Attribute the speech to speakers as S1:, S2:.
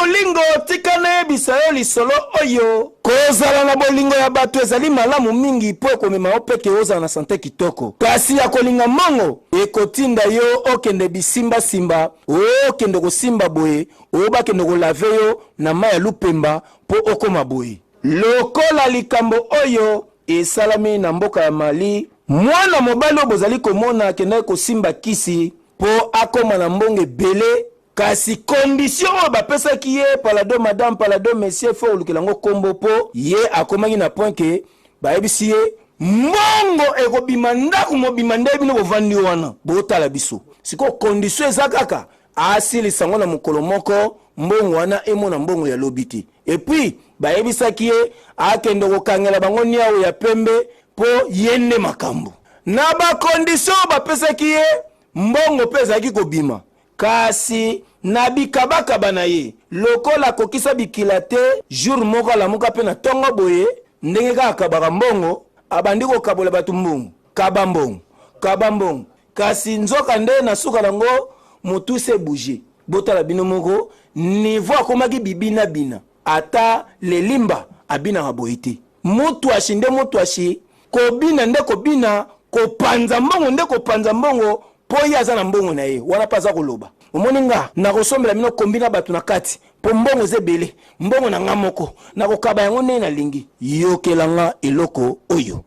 S1: Bolingo, tika nayebisa yo lisolo oyo. Kozala na bolingo ya bato ezali malamu mingi mpo ekomema yo mpe ozala na sante kitoko. Kasi ya kolinga mbongo ekotinda yo okende bisimbasimba, okende kosimba boye, oyo bakende kolave yo na mai ya lupemba mpo okoma boye. Lokola likambo oyo esalami na mboka ya Mali, mwana mobali oyo bozali komona akendaki kosimba kisi mpo akoma na mbongo ebele. Kasi condition oyo bapesaki ye, palado madame, palado monsieur, fo olukela yango kombo, mpo ye akomaki na point ke bayebisi ye mbongo ekobima ndako mobima nde bino bovandi wana botala biso. Sikoyo condition eza kaka asilisa yango na mokolo moko, mbongo wana emona mbongo ya lobi te. Et puis bayebisaki ye akende kokangela bango niau ya pembe mpo ye nde makambo. Na bakondition oyo bapesaki ye, mbongo mpe ezalaki kobima. Kasi na bikabakaba na ye, lokola akokisa bikila te, jour moko alamuka mpe na ntongo boye, ndenge kaka akabaka mbongo, abandi kokabola bato mbongo, kaba mbongo, kaba mbongo. Kasi nzoka nde na suka nango motu se bouge. Botala bino moko niveau akomaki bibina bina, ata lelimba abinaka boye te. Mutuashi nde mutuashi, kobina nde kobina, kopanza mbongo nde kopanza mbongo, mpo ye aza na mbongo na ye wana mpe aza koloba. Omoni nga nakosombela bino kombi na bato na kati, mpo mbongo eza ebele, mbongo na nga moko nakokaba yango ndenge nalingi. Yokela nga eloko oyo.